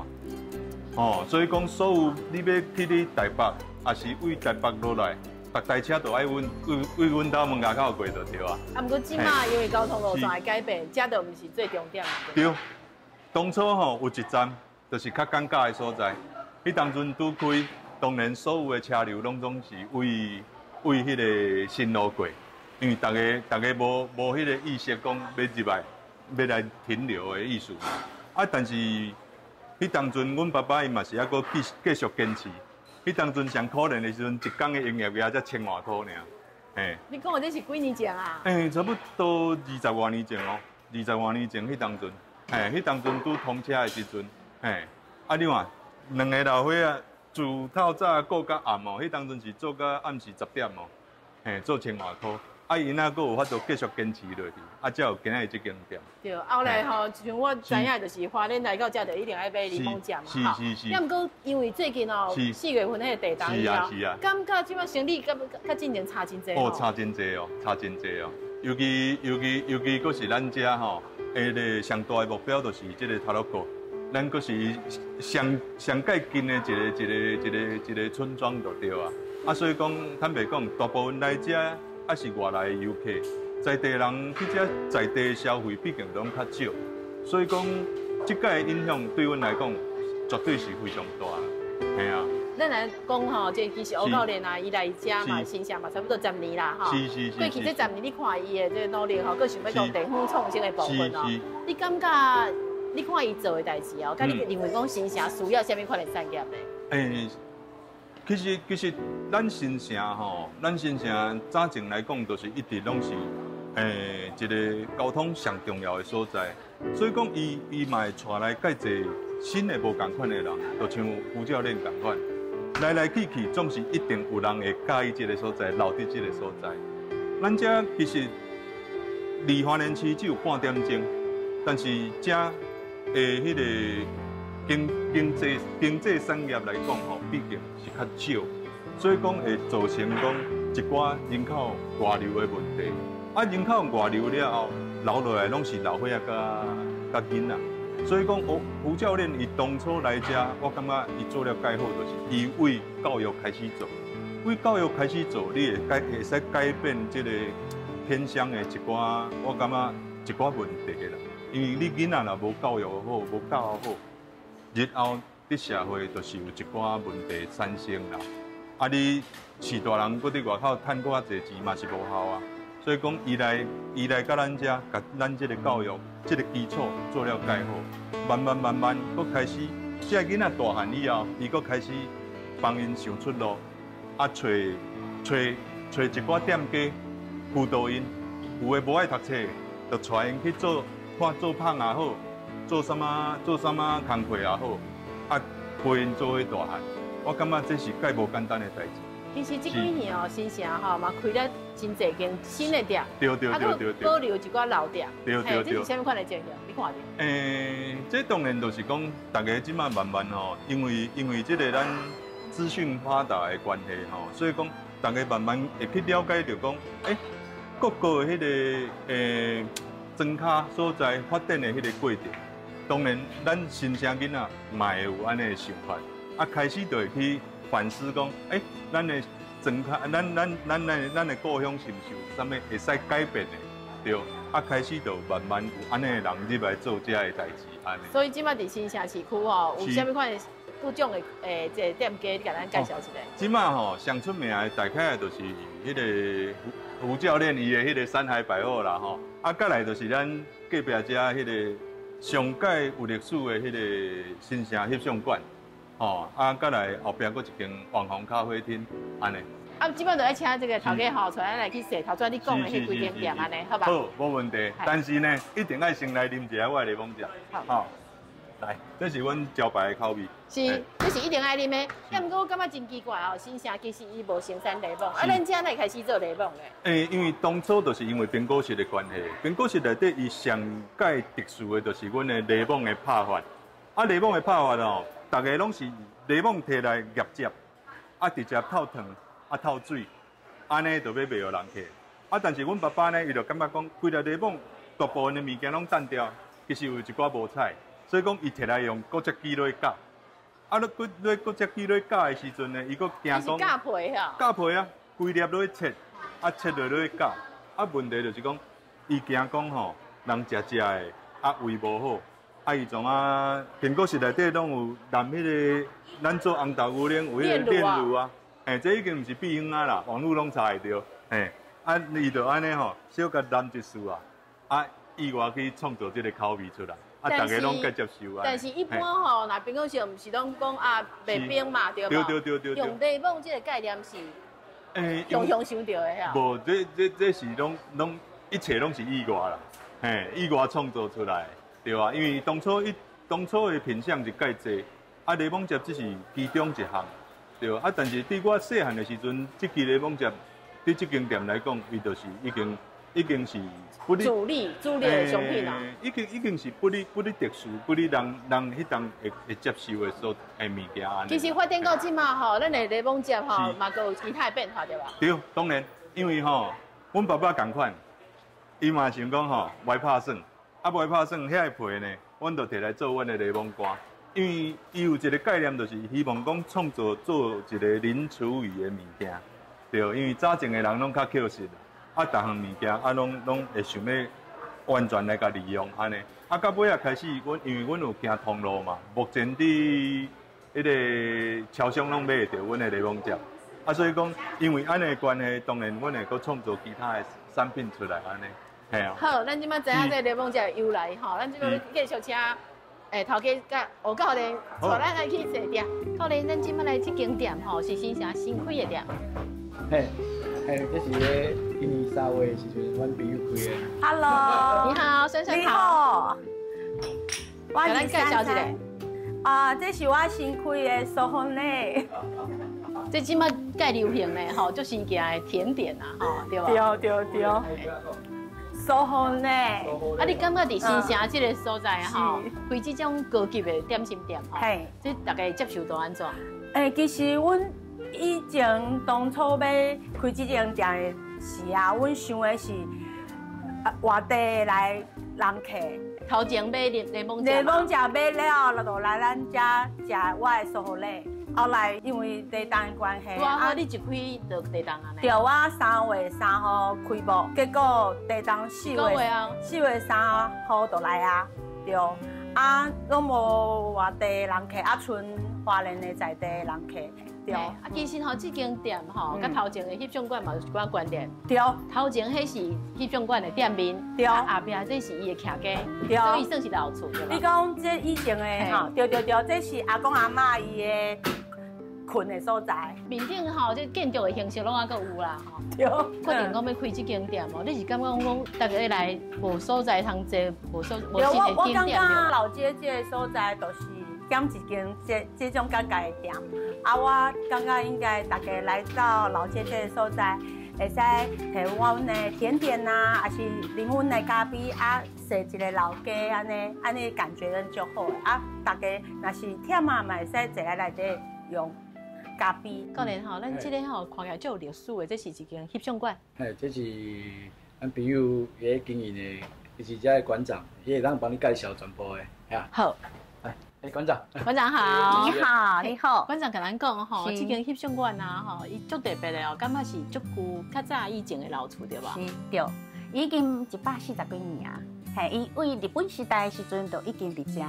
哦，所以講，所有你欲去你台北，抑是為台北落來，逐台車都愛阮為為阮兜門牙口過就對啊。啊，毋過這馬因為交通路線的改變，這就毋是最終點。對，當初吼有一站，就是較尷尬的所在。彼當陣拄開，當然所有的車流攏總是為為彼个新路過，因為大家大家無無彼个意識講欲入來，欲來停留的意思。啊，但是彼當陣，阮爸爸伊嘛是猶閣繼繼續堅持。彼當陣上可憐的時陣，一工的營業額才千外箍爾。嘿。你講的這是幾年前啊？欸，差不多二十外年前哦，二十外年前彼當陣，嘿，彼當陣拄通車的時陣，嘿，啊你看，兩个老歲仔，自透早顾到暗哦，彼当阵是做到暗时10点哦，嘿，做千外箍。啊，𪜶仔阁有法度继续坚持落去，啊，才有今仔日这间店。对，后来吼，像我知影，就是花莲来到遮，就一定爱买柠檬汁嘛，是是是。啊，毋过因为最近哦，4月份彼个地动以后，感觉这摆生意佮较进前差真济。哦，差真济哦，差真济哦。尤其尤其尤其，阁是咱遮吼，彼个上大的目标就是这个太鲁阁，咱阁是上上盖近的一个一个一个一个村庄就对啊。啊，所以讲坦白讲，大部分来遮。啊，是外来的游客，在地人去遮在地消费，毕竟拢较少，所以讲，这届的影响对阮来讲，绝对是非常大。嘿啊。咱来讲吼，这其实吴教练啊，伊来遮嘛，新城嘛，差不多十年啦，吼。是是是。过去这十年，你看伊的这个努力吼，阁想欲讲地方创新的部分哦。你感觉，你看伊做的代志哦，佮你认为讲新城需要啥物款的产业呢？欸，其实，咱新城吼，咱新城早前来讲，就是一直拢是，一个交通上重要的所在。所以讲，伊伊嘛会带来介济新的无仝款的人，就像胡教练仝款，来来去去，总是一定有人会佮意这个所在，留伫这个所在。咱遮其实离花莲市只有半点钟，但是遮的彼个经经济经济产业来讲吼，毕竟是较少，所以讲会造成讲一寡人口外流的问题。啊，人口外流了后，留落来拢是老岁仔佮佮囡仔。所以讲，胡胡教练伊当初来遮，我感觉伊做了盖好，就是伊为教育开始做，为教育开始做，你会改会使改变这个偏乡的一寡，我感觉一寡问题啦。因为你囡仔若无教育好，无教好。日后伫社会就是有一寡问题产生啦。啊，你饲大人阁伫外口趁阁较济钱嘛是无效啊。所以讲，伊来伊来佮咱遮，共咱这个教育这个基础做了盖好，慢慢慢慢阁开始，这个囡仔大汉以后，伊阁开始帮𪜶想出路，啊，揣揣揣一寡店家辅导𪜶，有的无爱读册，就带𪜶去做看做麭也好。做啥物做啥物工课也好，啊，陪𪜶做伙大汉，我感觉这是盖无简单的代志。其实这几年哦，新城吼嘛开了真济间新的店，对对对对对，保留一寡老店，对对对。这是啥物款的情形？你看著？这当然就是讲，大家这马慢慢吼，因为因为这个咱资讯发达的关系吼，所以讲大家慢慢会去了解著讲，欸，各个彼个庄跤所在发展的彼个过程。当然，咱新城囡仔嘛会有按呢的想法，啊，开始就会去反思讲，欸，咱的庄跤，咱咱咱的咱的故乡是毋是有啥物会使改变的？对，啊，开始就慢慢有按呢的人入来做这个代志，按呢。所以这马伫新城市区吼，有啥物款的各种的这个店家，你共咱介绍一下。这马吼，上出名的大概就是彼个胡胡教练伊的彼个山海百货啦吼，啊，再来就是咱隔壁遮彼个。上盖有历史的彼个新城翕相馆，吼，啊，再来后壁阁一间网红咖啡厅，按呢。啊，这摆就爱请这个头家吼，带咱来去踅头先你讲的彼几间店，按呢，好吧？好，无问题。但是呢，一定爱先来啉一下我的柠檬茶。好。来，这是阮招牌的口味。是，这是一定爱啉的。啊，毋过我感觉真奇怪哦，新城其实伊无生产柠檬，啊，咱遮哪会开始做柠檬呢？欸，因为当初就是因为苹果实的关系，苹果实内底伊上盖特殊的就是阮的柠檬的拍法。啊，柠檬的拍法哦，逐家拢是柠檬提来夹汁，啊，直接透糖，啊，透水，按呢就欲卖予人客。啊，但是阮爸爸呢，伊就感觉讲，规粒柠檬大部分的物件拢澹掉，其实有一寡无彩。所以讲，伊提来用果汁机落去搅，啊，你搁落果汁机落去搅的时阵呢，伊阁惊讲搅皮啊，搅皮啊，规粒落去切，啊切落落去搅，啊问题就是讲，伊惊讲吼，人食食的啊胃无好，啊伊从啊苹果实内底拢有淋彼个，咱做红豆牛奶有彼个炼乳啊，嘿，这已经毋是秘方啊啦，网路拢查会著，嘿，啊伊就按呢吼，小共淋一丝啊，啊意外去创造这个口味出来。啊，大家拢该接受啊。但是一般吼，若苹果实毋是拢讲啊，卖冰嘛，对无？对对对对。用柠檬这个概念是，常常想著的遐。无，这这这是拢拢一切拢是意外啦，嘿，意外创造出来，对啊，因为当初一当初的品项是盖济，啊，柠檬汁只是其中一项，对，啊，但是伫我细汉的时阵，这支柠檬汁伫这间店来讲，伊就是已经是不主力主力的商品啊。已经是不哩特殊，不哩人人彼当会接受的所的物件。其实发展到这马吼，咱的柠檬汁吼，嘛阁有其他的变化对吧？对，当然，因为吼，阮爸爸仝款，伊嘛想讲吼，袂拍算，啊袂拍算，遐个皮呢，阮就提来做阮的柠檬干。因为伊有一个概念，就是希望讲创造做一个零厨余的物件，对，因为早前的人拢较捡拾，啊，逐项物件啊，拢会想欲完全来共利用按呢。啊，到尾仔开始，阮因为阮有行通路嘛，目前伫彼个超商拢买会著阮的柠檬汁，啊，所以讲因为按呢的关系，当然阮会阁创造其他的产品出来按呢，嘿啊。好，咱这马知影这柠檬汁的由来吼，咱这个继续请。欸，头家佮吴教练带咱来去踅店。教练，咱这马来这间店吼，是新城新开的店。嘿，嘿，这是咧今年3月的时阵，阮朋友开的。 Hello，你好，珊珊你好。我咱介绍一下。啊，这是我新开的苏芬呢。这这马盖流行的吼，足新奇的甜点啊，吼，对吧？对对对。苏芬呢？啊，你感觉伫新城这个所在吼，开这种高级的点心店吼，这大家接受度按怎？欸，其实阮以前当初欲开这间店的时啊，阮想的是外地来人客。头前买柠檬汁，柠檬汁买了，就来咱遮食我的酥予咧。后来因为地动的关系，啊，你一开就地动按呢？对，我3月3号开幕，结果地动4月3号就来啊，对，啊，拢无外地人客，啊，賰花莲的在地人客，对。啊，其实吼，这间店吼，佮头前的翕相馆嘛有一寡关联。头前彼是翕相馆的店面，后壁这是伊的徛家，所以算是老厝。你讲这以前的吼，对对对，这是阿公阿嬷伊的睏的所在。面顶吼，这建筑的形式拢犹阁有啦吼。对。决定讲欲开这间店哦，你是感觉讲大家来无所在通坐，无所无新的我感觉老街这个所在就是减一间这种感觉的店。啊，我感觉应该大家来到老街这个所在，会使提阮的甜点啊，抑是啉阮的咖啡啊，踅一个老街按呢，按呢感觉足好的。啊，大家若是忝啊，嘛会使坐来内底用咖啡。教练吼，咱这个吼看起来足有历史的，这是一间翕相馆。嘿，这是咱朋友伊咧经营的，伊是遮的馆长，伊会当帮你介绍全部的，吓。好。来，欸，馆长。馆长好。你好，你好。馆长共咱讲吼，这间翕相馆啊吼，伊足特别的哦，感觉是足旧较早以前的老厝对吧？是，对，已经140几年啊。嘿，伊为日本时代的时阵就已经伫遮。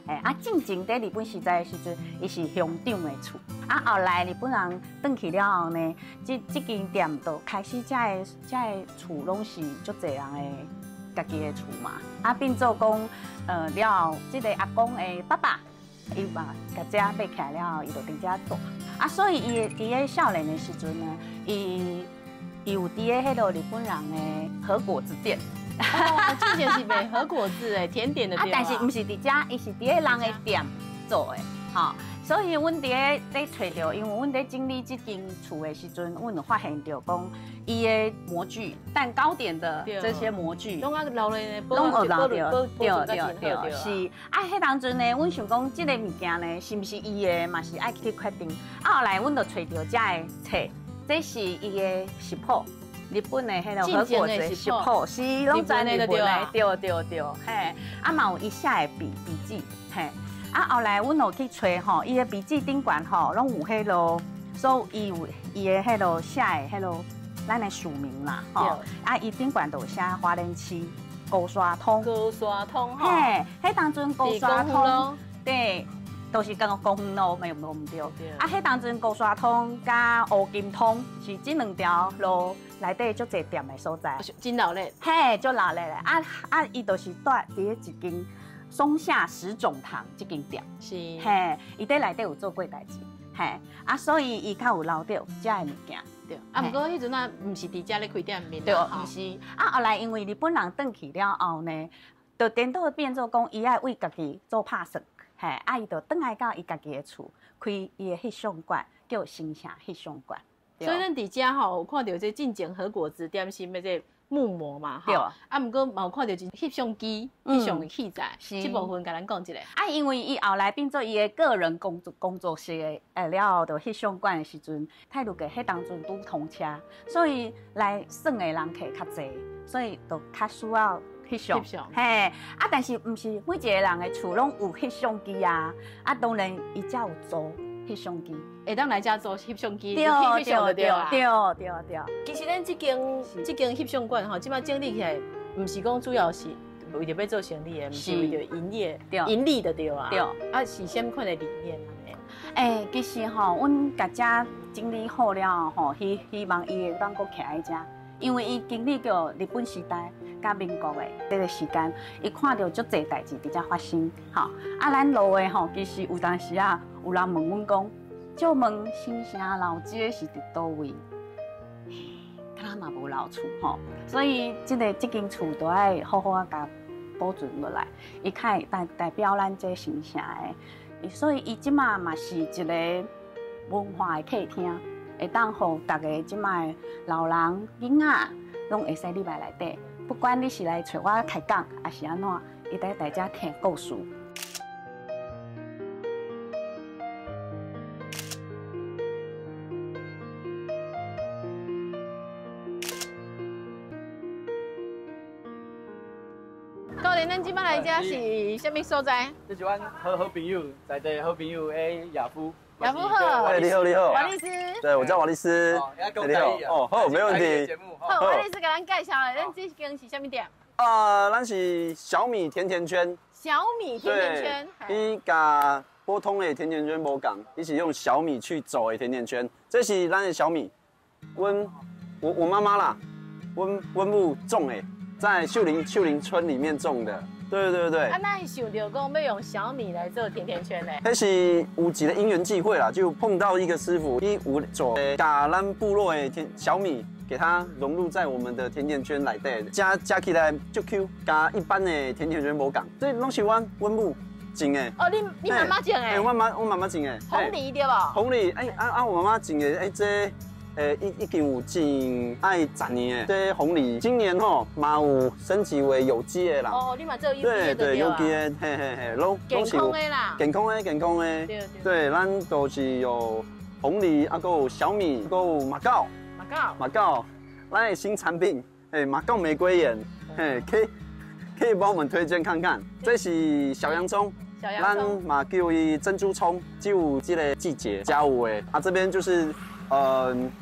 欸，啊，进前伫日本时代的时阵，伊是乡长的厝。啊，后来日本人转去了后呢，这间店就开始遮个厝拢是足济人的家己的厝嘛。啊，变做讲，了后这个阿公的爸爸，伊嘛共遮买起来了后，伊就伫遮住。啊，所以伊伫咧少年的时阵呢，伊有伫咧彼落日本人的和果子店。哦，之前是卖和果子的甜点的店。啊，但是毋是伫遮，伊是伫咧人的店做的，吼。所以阮伫咧揣著，因为阮伫整理这间厝的时阵，阮有发现著讲，伊的模具、蛋糕店的这些模具，拢犹留咧，拢有留著，对对对，是。啊，彼当阵呢，阮想讲这个物件呢，是毋是伊的，嘛是爱去确定。啊，后来阮就揣著遮的册，这是伊的食谱。日本的彼个和果子食谱是拢全日本的，对对对，嘿，啊嘛有伊写的笔记，嘿，啊后来阮有去揣吼，伊的笔记顶悬吼，拢有彼落，所以伊有伊的彼落写的彼落，咱的署名啦，吼，啊伊顶悬就有写花莲市高沙通，高沙通吼，嘿，彼当阵高沙通，对。都是讲公园路，没有无毋对。啊，彼当阵高沙通佮乌金通是这两条路内底足济店的所在。真热闹。嘿，足热闹的。啊啊，伊就是蹛伫咧一间松下十种堂这间店。嘿，伊伫内底有做过代志。嘿，啊，所以伊较有留著遮的物件。对。啊，毋过彼阵啊，毋是伫遮咧开店面。对，毋是。啊，后来因为日本人转去了后呢，就颠倒变做讲，伊爱为家己做拍算。嘿，啊，伊就轉來到伊家己的厝，開伊的翕相館，叫新城翕相館。所以咱佇遮吼有看著這進前和果子點心的這木模嘛，對。啊，毋過嘛有看著翕相機、翕相的器材，這部分共咱講一下。啊，因為伊後來變做伊的個人工作室的，了後就翕相館的時陣，太魯閣彼當陣拄通車，所以來耍的人客較濟，所以就較需要翕相。嘿，啊，但是毋是每一個人的厝攏有翕相機啊，啊，當然伊才有租翕相機，會當來遮租翕相機，對對對對對。其實咱這間翕相館吼，這擺整理起來，毋是講主要是為著欲做生意的，毋是為著營業、盈利的對啊。對。啊，是啥物款的理念啊？欸，其實吼，阮共遮整理好了吼，希望伊會當閣徛佇遮，因為伊經歷過日本時代佮民國的這個時間，伊看著足濟代誌佇遮發生，吼。啊，咱路的吼，其實有當時啊，有人問阮講，借問新城老街是佇佗位？敢若嘛無老厝吼，所以這間厝都愛好好啊，共保存落來。伊較會代表咱這新城的，所以伊這馬嘛是一個文化的客廳，會當予逐个這馬老人、囡仔攏會使入來內底。不管你是來揣我開講，抑是按怎，伊來來遮聽故事。教練，咱這擺來遮是啥物所在？這是阮好朋友，在地好朋友的亞夫。亞夫好。哎，你好，你好。王律師。對，我叫王律師。你好。哦，好，沒問題。好，王律師共咱介紹下，咱這間是啥物店？咱是小米甜甜圈。小米甜甜圈。伊佮普通的甜甜圈無仝，伊是用小米去做的甜甜圈。這是咱的小米，阮我媽媽啦，阮母種的。在秀林村里面種的，對對對。啊，那你想著講欲用小米來做甜甜圈呢？彼是有一個因緣際會啦，就碰到一個師傅，伊有做共咱部落的甜小米，給它融入在我們的甜甜圈內底，食起來足 Q，佮一般的甜甜圈無仝。這攏是阮母種的。哦，你媽媽種的？欸，我媽媽種的。鳳梨對無？鳳梨，欸啊啊，我媽媽種的，欸這。已經有種愛10年的，這鳳梨今年吼嘛有升級為有機的啦。哦，你嘛做有機的對，有機的，嘿嘿嘿，攏健康的啦。健康的，健康的。對對。咱都是有鳳梨，啊，閣有小米，閣有馬告。馬告。馬告，咱的新產品，欸，馬告玫瑰鹽，嘿，可以幫我們推薦看看。這是小洋蔥。小洋蔥。咱嘛叫伊珍珠蔥，只有這個季節才有的。啊，這邊就是。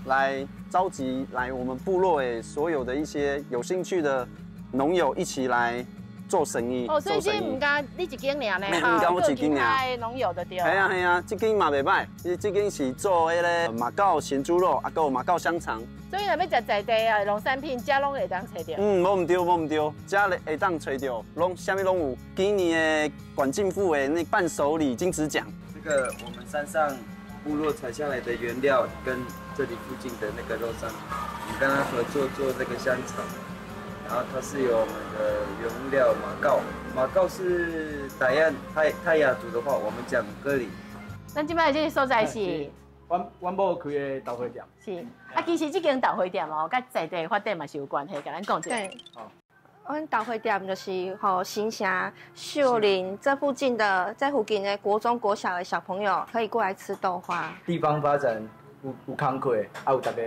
來召集來我們部落的所有的一些有興趣的農友一起來做生意。哦，所以這毋敢你一間爾呢？毋敢我一間爾。農友的對。係啊係啊，這間嘛袂歹，這間是做彼个馬告鹹豬肉，啊，閣有馬告香腸。所以若欲食在地啊農產品，遮攏會當揣著。嗯，無毋對，無毋對，遮會當揣著，攏啥物攏有。今年的縣政府的那伴手禮金質獎。這個我們山上部落採下來的原料跟這裡附近的那個肉鬆，我們跟他合作做這個香腸，然後它是有我們的原料馬告，馬告是泰雅族的話，我們講歌裡。咱這擺這個所在是，阮某開的豆花店。是，啊，其實這間豆花店哦，佮在地發展嘛是有關係，共咱講一下。對。阮豆花店就是吼新城、秀林這附近的，這附近的國中、國小的小朋友可以過來吃豆花。地方發展有工課，啊有逐个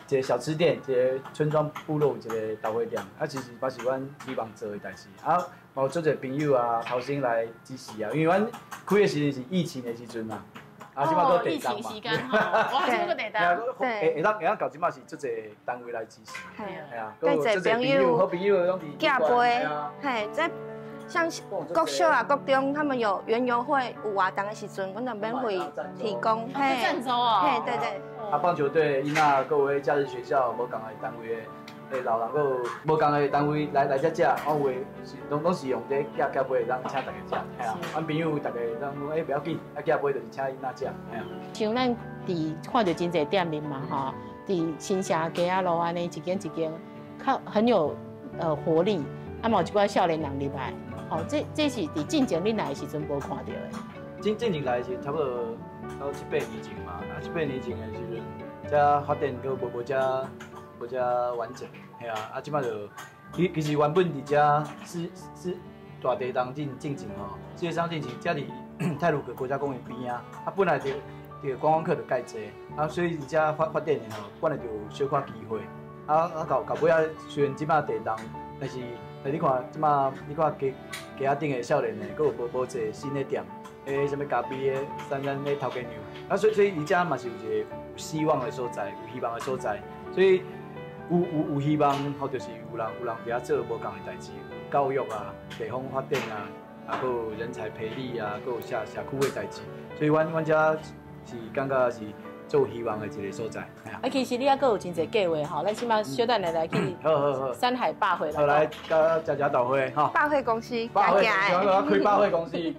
一個小吃店，一個村莊部落有一個豆花店，啊其實嘛是阮希望做的代誌。啊，嘛有足濟朋友啊，頭先來支持啊，因為阮開的時陣是疫情的時陣嘛。啊，這擺閣疫情時間吼，哇，這個訂單，對，會當到這擺是足濟單位來支持，係啊，對，濟朋友，好朋友攏寄杯，嘿，這像國小啊、國中，他們有園遊會有活動的時陣，阮就免費提供，嘿，贊助哦，嘿，對對。啊，棒球隊囡仔，閣有假日學校，無仝的單位的老人，閣有無仝的單位來這食，我有的是攏是用這寄杯，當請大家食，嘿啊，阮朋友大家攏講，欸，不要緊，啊寄杯就是請囡仔食，嘿啊。像咱佇看著真濟店面嘛，吼，佇新城街仔路按呢一間一間，較很有活力，啊嘛有一寡少年人入來，吼，這是佇進前你來的時陣無看到的。進前來是差不多到七八年前嘛，啊七八年前的時陣，遮發展閣無遮完整，嘿啊，啊這擺就其實原本佇遮是大地動進前吼，世界上進前，遮佇太魯閣國家公園邊仔，啊本來就觀光客就蓋濟，啊所以佇遮發展的吼，本來就有小可機會，啊到尾仔雖然這擺地動，但是但你看這擺你看街仔頂的少年的，閣有無濟新的店，彼啥物咖啡的、咱的頭家娘，啊所以伊遮嘛是有一個有希望的所在，有希望的所在，所以有希望，吼，就是有人佇遐做無仝的代誌，教育啊、地方發展啊，啊，閣有人才培力啊，閣有社區的代誌，所以阮遮是感覺是做希望的一個所在。啊，其實你猶閣有真濟計劃吼，咱這擺小等下來去山海百貨。好，來佮食食豆花吼。百貨公司，百貨公司，開百貨公司。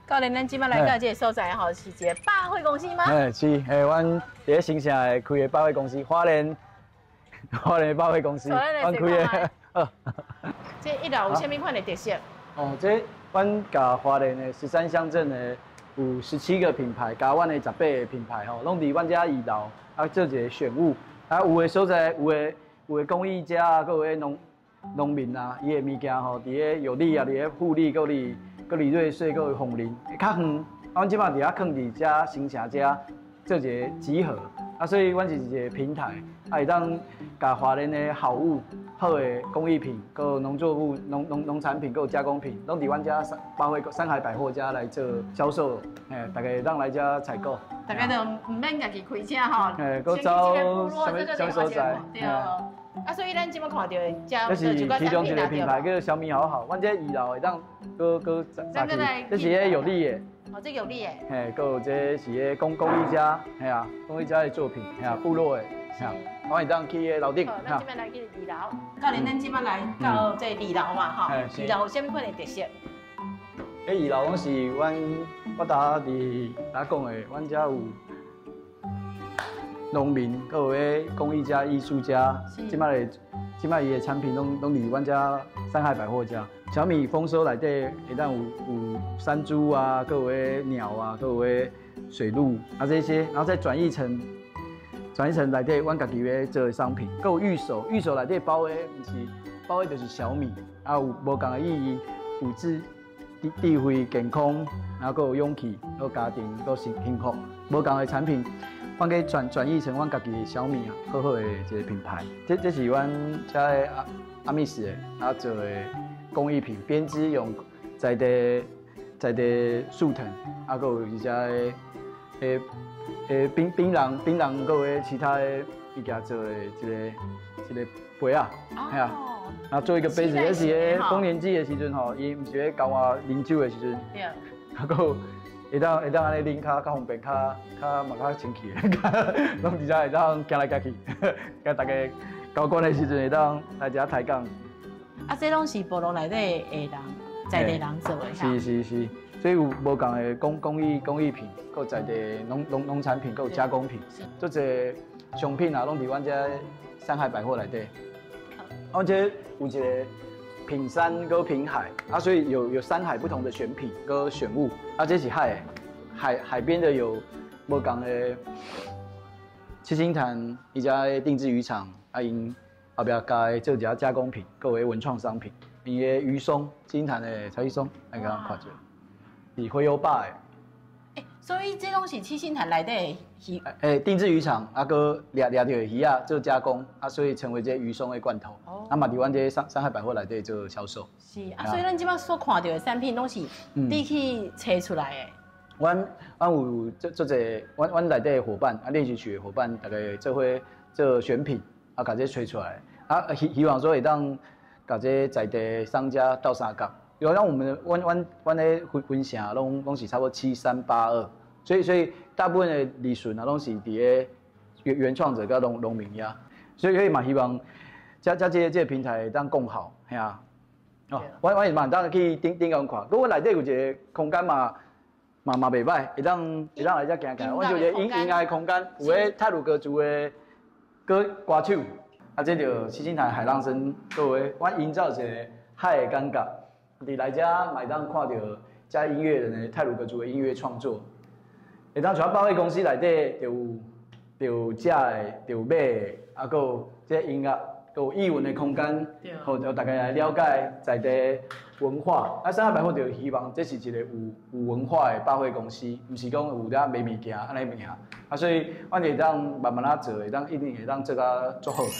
教練，咱這擺來到這個所在吼，是一個百貨公司嗎？哎，是，嘿，阮佇咧新城的開的百貨公司，花蓮百貨公司，阮開的。這一樓有啥物款的特色？哦，這阮共花蓮的13鄉鎮的有17個品牌，加阮的18個品牌吼，攏佇阮遮二樓啊做一個選物。啊，有的所在，有的工藝家啊，閣有的農民啊，伊的物件吼，佇咧有利啊，佇咧富里，閣佇瑞穗，閣有鳳林，較遠。啊，阮這擺佇遐囥佇遮新城遮做一個集合。啊，所以阮是一個平台，啊，會當共花蓮的好物、好的工藝品、閣農作物、農產品、閣有加工品，攏佇阮遮山海百貨遮來做銷售，嘿，大家會當來遮採購。大家就毋免家己開車吼，嘿，閣走啥物所在？對。啊，所以咱這擺看到的，這是其中一個品牌，叫做小米好好。阮這二樓會當閣雜這是彼有利的。哦，這有利的。嘿，閣有這是彼工藝家，嘿啊，工藝家的作品，嘿啊，部落的，嘿啊，我會當去彼樓頂。咱這擺來去二樓，教練，咱這擺來到這二樓嘛，吼，二樓有啥物款的特色？彼二樓攏是阮我頭佇頭講的，阮遮有農民，閣有彼工藝家、藝術家，這擺伊的產品攏佇阮遮山海百貨遮。小米豐收內底會當有山豬啊，閣有彼鳥啊，閣有彼水鹿啊這些，然後再轉譯成內底阮家己咧做的商品。閣有玉手，玉手內底包的毋是包的就是小米，啊有無仝的意義，有智慧、健康，然後閣有勇氣，閣有家庭，閣幸福，無仝的產品。阮去轉譯成阮家己的小米啊，好好的一個品牌。這是阮遮的阿密斯的啊做的工藝品，編織用在地樹藤，啊，閣有伊遮的檳榔，閣有其他的物件做的一個杯仔，嘿啊，啊做一個杯子，這是咧豐年祭的時陣吼，伊毋是咧交換啉酒的時陣，對，啊，閣有。會當按呢啉較方便，較嘛較清氣，攏佇遮會當行來行去，共大家交關的時陣會當來遮抬槓。啊，這攏是部落內底的人，在地人做的。是是是，所以有無仝的工藝品，閣在地農產品，閣有加工品，足濟商品啊，攏佇阮遮山海百貨內底。阮這有一個品山閣品海啊，所以有山海不同的選品閣選物啊，這是海的，海邊的有無仝的七星潭伊遮的定置漁場啊，𪜶後壁加做一下加工品，閣有文創商品，伊的魚鬆，七星潭的柴魚鬆，來共看者，是洄游壩的。所以這攏是七星潭內底的魚。欸，定置漁場啊，閣掠著的魚仔做加工啊，所以成為這魚鬆的罐頭。啊嘛佇阮這山海百貨內底做銷售。是啊，所以咱這擺所看著的產品，攏是你去揣出來的。阮有做濟，阮內底的夥伴啊，練習曲的夥伴，大家做伙做選品啊，共這揣出來啊，希望說會當共這在地商家鬥相共。有像我們阮咧分城攏是差不多7382。所以大部分的利潤啊，攏是佇咧原創者佮農民遐，所以嘛希望遮這個平台會當更好，嘿啊。哦，我嘛會當去頂懸看，閣阮內底有一個空間嘛袂䆀，會當來遮行行。阮就一個音樂空間，有彼太魯閣族的歌手，啊，這就七星潭海浪聲，閣有彼阮營造一個海的感覺。伫來遮嘛會當看著遮音樂人的太魯閣族的音樂創作。會當像百貨公司內底就有食的，就有買的，啊，閣有這音樂，閣有藝文的空間，予大家來了解在地文化。啊，山海百貨就希望這是一個有文化的百貨公司，毋是講有咧賣物件按呢物件。啊，所以阮會當慢慢仔做，會當一定會當做甲足好的。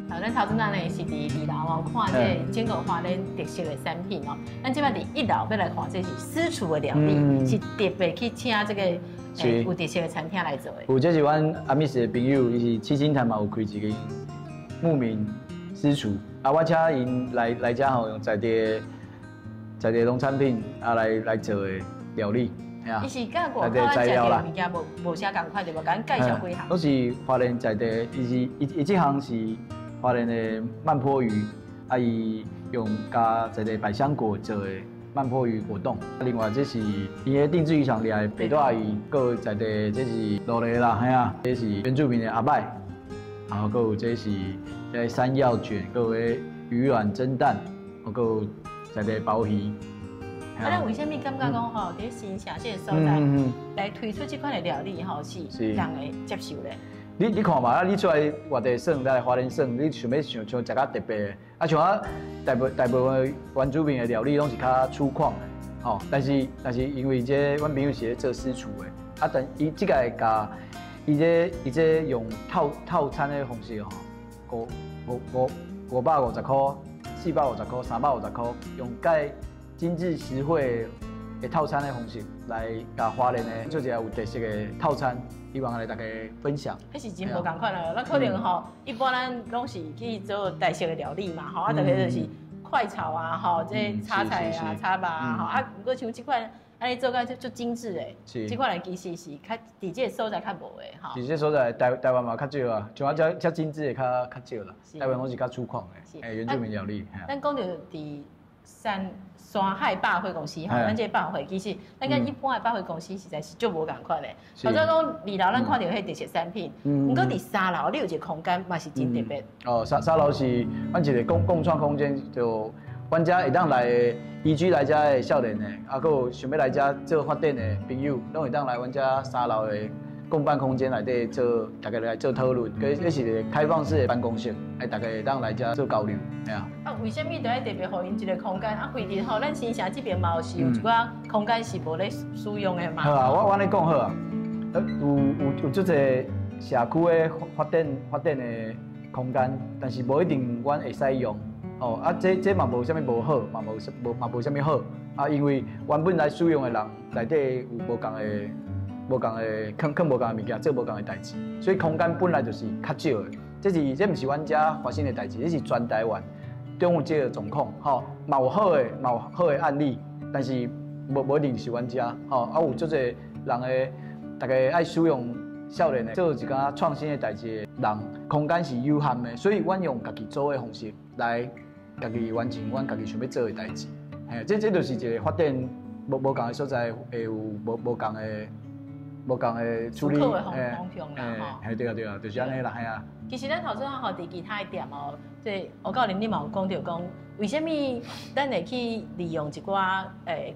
好，咱頭拄仔呢是佇二樓哦，看這個整個花蓮特色的產品哦。咱這擺佇一樓欲來看，這是私廚的料理，是特別去請這個有特色的餐廳來做的。有，這是阮阿米斯的朋友，伊是七星潭嘛有開一間牧民私廚。啊，我請𪜶來遮吼，用在地農產品啊來做的料理。伊是佮外口咱食的物件無啥仝款對無？共阮介紹幾項。攏是花蓮在地，伊是伊伊這項是花蓮的曼波魚，啊，伊用佮在地百香果做的曼波魚果凍。另外這是伊的定置漁場掠的白帶魚，閣有在地這是羅勒啦，嘿啊，這是原住民的阿拜，然後閣有這是這山藥捲，閣有彼魚卵蒸蛋，閣有在地鮑魚。啊，咱為啥物感覺講吼，佇新城這個所在來推出這款的料理吼，是人會接受的？你看嘛，啊，你出來外地耍，來花蓮耍，你想欲想像食較特別的，啊，像我大部分原住民的料理攏是較粗獷的，吼，但是因為這阮朋友是咧做私廚的，啊，但伊這個會共伊這用套餐的方式吼，五五五五百五十箍，450箍，350箍，用較經濟實惠的套餐的方式來共花蓮的做一個有特色的套餐，希望來大家分享。彼是真無仝款啦，咱可能吼，一般咱攏是去做台式的料理嘛，吼，啊，特別就是快炒啊，吼，這炒菜啊、炒肉啊，吼，啊，毋過像這款按呢做甲足精緻的，這款的其實是較佇這个所在較無的，吼。佇這所在台灣嘛較少啊，像我遮遮精緻的較少啦，台灣攏是較粗獷的，原住民料理。咱講著佇山海百貨公司吼，咱這個百貨其實咱佮一般的百貨公司實在是足無仝款的。頭先講二樓咱看著彼特色產品，毋過佇三樓你有一個空間嘛是真特別。哦，三樓是阮一個共創空間，就阮遮會當來移居來遮的少年的，啊，閣有想欲來遮做發展的朋友，攏會當來阮遮三樓的共辦空間內底做，大家來做討論，閣這是一個開放式的辦公室，哎，大家會當來遮做交流，嘿啊。啊，為啥物著愛特別予𪜶一個空間？啊，非得吼，咱新城這邊嘛有是有一寡空間是無咧使用的嘛。好啊，我按呢講好啊，有足濟社區的發展的空間，但是無一定阮會使用。哦，啊，這嘛無啥物無好，嘛無啥物好。啊，因為原本來使用的人內底有無仝的，囥無仝的物件，做無仝的代誌，所以空間本來就是較少的。這毋是阮遮發生的代誌，這是全台灣都有這個狀況，吼，嘛有好的，嘛有好的案例，但是無一定是阮遮，吼，啊有足濟人的，大家愛使用少年的做一寡創新的代誌的人，空間是有限的，所以阮用家己做的方式來家己完成阮家己想欲做的代誌，嘿，這就是一個發展無仝的所在，會有無仝的處理，方向啦，吼。嘿，對啊對啊，就是按呢啦，嘿啊。其實咱頭先吼佇其他的店哦，這吳教練你嘛有講著講，為啥物咱會去利用一寡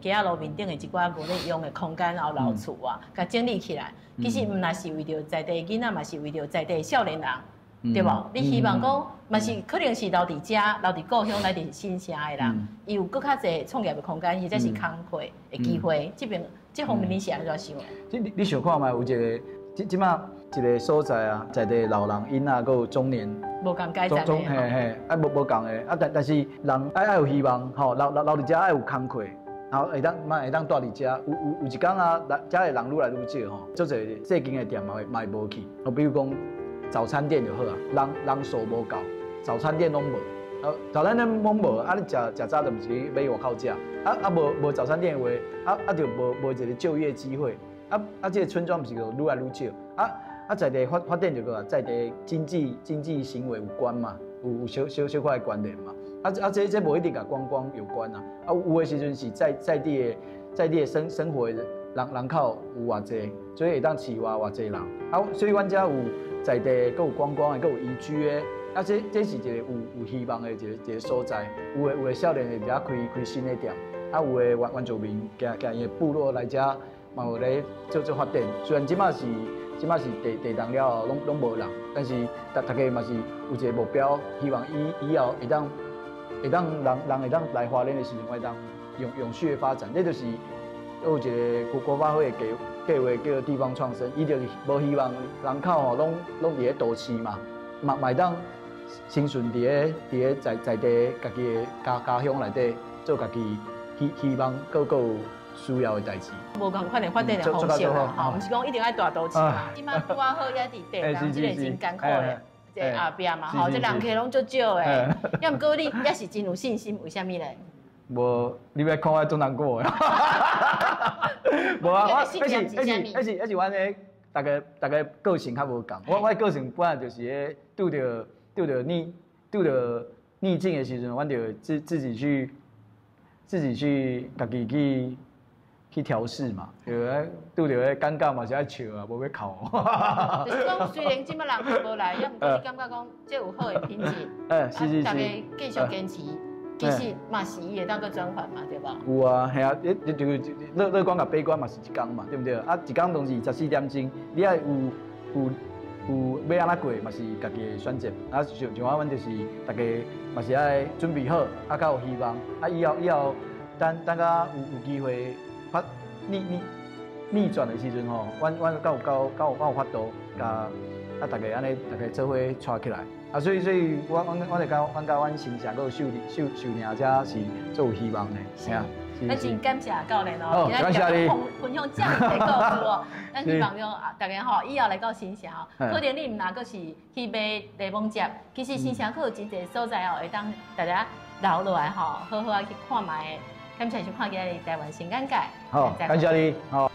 街仔路面頂的一寡無咧用的空間，然後老厝啊，共整理起來？其實毋但是為著在地囡仔，嘛是為著在地少年人，對無？你希望講嘛是可能是留佇遮、留佇故鄉、來佇新城的人，伊有閣較濟創業的空間，或者是工課的機會。這邊這方面你是按怎想的？這你想看覓有一個，這這馬一個所在啊，在地老人、囡仔，閣有中年，無仝階層的，嘿嘿，啊無仝的，啊但是人愛有希望，吼，留佇遮愛有工課，然後會當蹛佇遮。有一工啊，來遮的人愈來愈少吼，足濟細間的店嘛會無去。比如講早餐店就好啊，人數無夠，早餐店攏無，啊早餐店攏無，啊你食早就毋是去欲外口食，啊無早餐店的話，啊就無一個就業機會，啊這個村莊毋是就愈來愈少，啊在地發展就個在地經濟行為有關嘛，有小小可的關聯嘛，啊這無一定佮觀光有關啊，啊有的時陣是在地的生活的人口有偌濟，所以會當飼活偌濟人，啊所以阮遮有在地，閣有觀光的，閣有移居的，啊，這是一个有希望的一个所在。有的少年會佇遮開新的店，啊，有的原住民行行伊的部落來遮，嘛有咧做發展。雖然這馬是地動了後，攏無人，但是逐家嘛是有一個目標，希望以後會當人會當來花蓮的時陣，會當永續的發展。這就是有一個國發會的計劃叫地方創生，伊就是無希望人口吼攏佇咧都市嘛，嘛會當生存佇咧在地家己的家鄉內底做家己希望閣有需要的代誌。無仝款的發展的方式啦，吼，毋是講一定愛大都市。這馬拄仔好也佇地動這個真艱苦的這後壁嘛，吼，這人客攏足少的。抑毋過你也是真有信心，為啥物咧？無，你欲看我足難過的。無啊，我彼是阮的逐家個性較無仝。我的個性本來就是咧拄著逆境的時陣，阮就自己去家己去調適嘛。對啊，拄著彼尷尬嘛是愛笑啊，無欲哭。就是講，雖然這馬人客無來，抑毋過你感覺講這有好的品質，啊，逐家繼續堅持。其實嘛是伊會當閣轉換嘛，對無？有啊，係啊，你就樂觀佮悲觀嘛是一工嘛，對毋對？啊，一工攏是24點鐘，你愛有欲按怎過嘛是家己的選擇。啊，像我阮就是逐家嘛是愛準備好，啊，較有希望。啊，以後等甲有機會發逆轉的時陣吼，阮較有法度，共啊逐家按呢，逐家做伙帶起來。啊，所以我會感覺阮新城閣有秀嶺遮是足有希望的，是啊。咱真感謝教練哦，感謝你分享這麼濟故事哦。咱希望講啊，逐家吼以後來到新城吼，可能你毋若閣是去買檸檬汁，其實新城閣有真濟所在哦，會當大家留落來吼，好好仔去看覓。感謝收看今日台灣新眼界。好，感謝你，好。